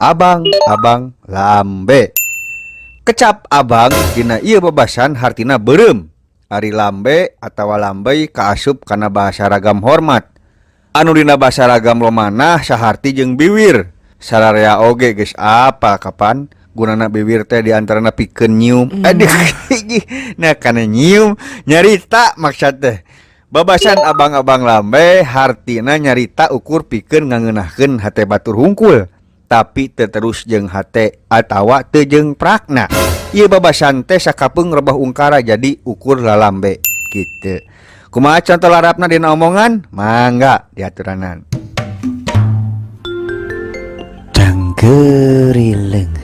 Abang abang lambe. Kecap abang dina ieu babasan hartina beureum. Ari lambe atawa lambey kaasup kana bahasa ragam hormat. Anu dina basa ragam lomanah saharti jeung biwir. Sararea oge geus apal kapan gunana biwir teh diantarana pikeun nyium. Aduh, nah kana nyium nyarita maksud teh. Babasan abang-abang lambe hartina nyarita ukur pikeun ngangeunahkeun hate batur hungkul. Tapi teu terus jeung hate atawa teu jeung prakna. Ieu babasan teh sakapeung rebah ungkara jadi ukur lalambe kitu. Kumaha conto larapna dina omongan? Mangga diaturanan. Cangkerileng,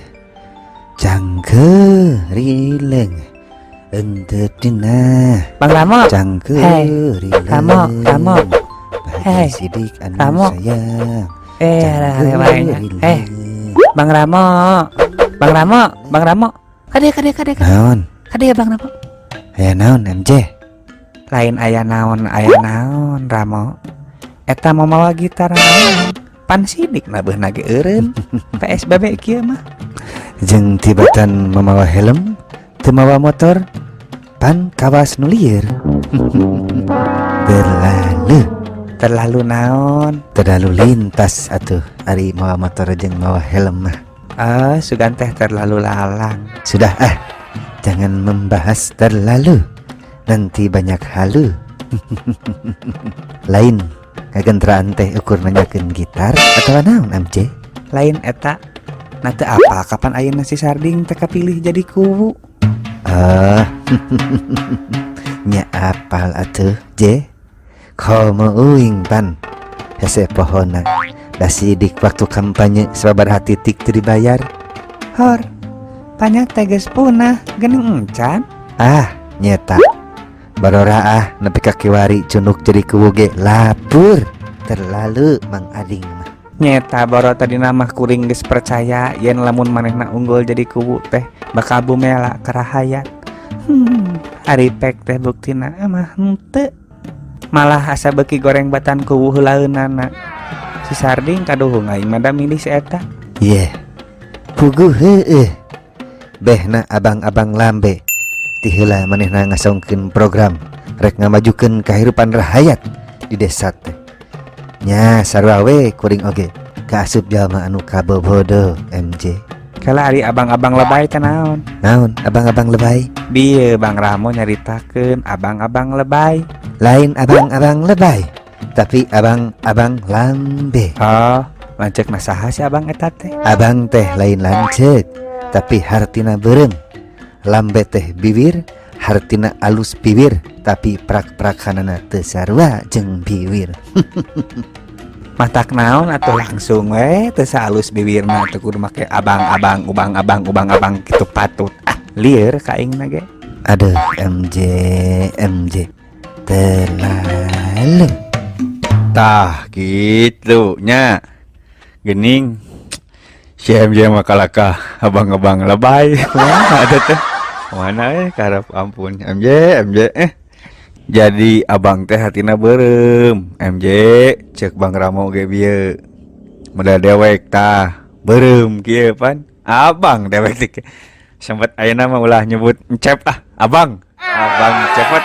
cangkerileng, enteu dina Bang Ramo. Cangkerileng. Ramo, Ramo. Bahagia Hei, sidik anu Ramo. sayang. Eh, Cangkerileng. eh, Bang Ramo. Bang Ramo, Bang Ramo. Kade, kade, kade, kade. Naon? Kade ya, Bang Ramo. Aya naon, MJ? Lain aya naon, aya naon, Ramo. Eta mau mawa gitar naon? Pan sidik nabeuna ge eureun. PSBB kieu mah. Jeung tibatan mamawa helm, teu mawa motor, pan kawas nu lieur. Terlalu. Terlalu naon? Terlalu lintas atuh ari mawa motor jeung mawa helm mah. Ah, sugan teh terlalu lalang. Sudah ah, jangan membahas terlalu. Nanti banyak halu. Lain kagentraan teh ukur nanyakeun gitar atau naon, MJ? Lain eta. Nah, teu apa kapan ayeuna si Sarding teh kapilih jadi kuwu? Ah, nya apal atuh, J. Komo uing pan hese pohona. Da sidik waktu kampanye sababaraha titik teu dibayar. Hor. Panya teh geus punah geuning encan. Ah, nyeta. Barora ah nepi ka kiwari cunuk jadi kuwu ge lapur. Terlalu Mang Ading mah. Nyeta boro tadi mah kuring geus percaya yen lamun manehna unggul jadi kuwu teh bakal bumela ka rahayat. Ari pek teh buktina mah henteu. Malah asa beuki goreng batan kuwu heulaeunana. Si Sarding kaduhung aing mah da milih si eta. Yeh. Puguh heueuh. Behna abang-abang lambe. Ti heula manehna ngasongkeun program rek ngamajukeun kahirupan rahayat di desa teh. Nya sarua we kuring oge kaasup jalma anu kabobodo, MJ. Kala ari abang-abang lebay teh naon? Naon abang-abang lebay? Bieu Bang Ramo nyaritakeun abang-abang lebay. Lain abang-abang lebay, tapi abang-abang lambe. Oh, lanceuk saha si abang eta teh? Abang teh lain lanceuk, tapi hartina beureum. Lambe teh bibir, hartina alus bibir, tapi prak-prakanana teu sarua jeung biwir. Matak naon atuh langsung we teu saalus bibirna teu kudu make abang-abang ubang abang ubang abang kitu patut. Ah, lieur ka aing ge. Aduh, MJ, MJ. Terlalu. Tah gitu nya. Gening si MJ mah kalakah abang-abang lebay. Kumaha ada teh? Mana eh karep ampun MJ MJ eh. Jadi abang teh hatina beureum MJ, cek Bang Ramo ge bieu. Model dewek tah beureum kieu pan. Abang dewek teh. Sempat ayeuna mah ulah nyebut encep ah, abang. Abang cepet.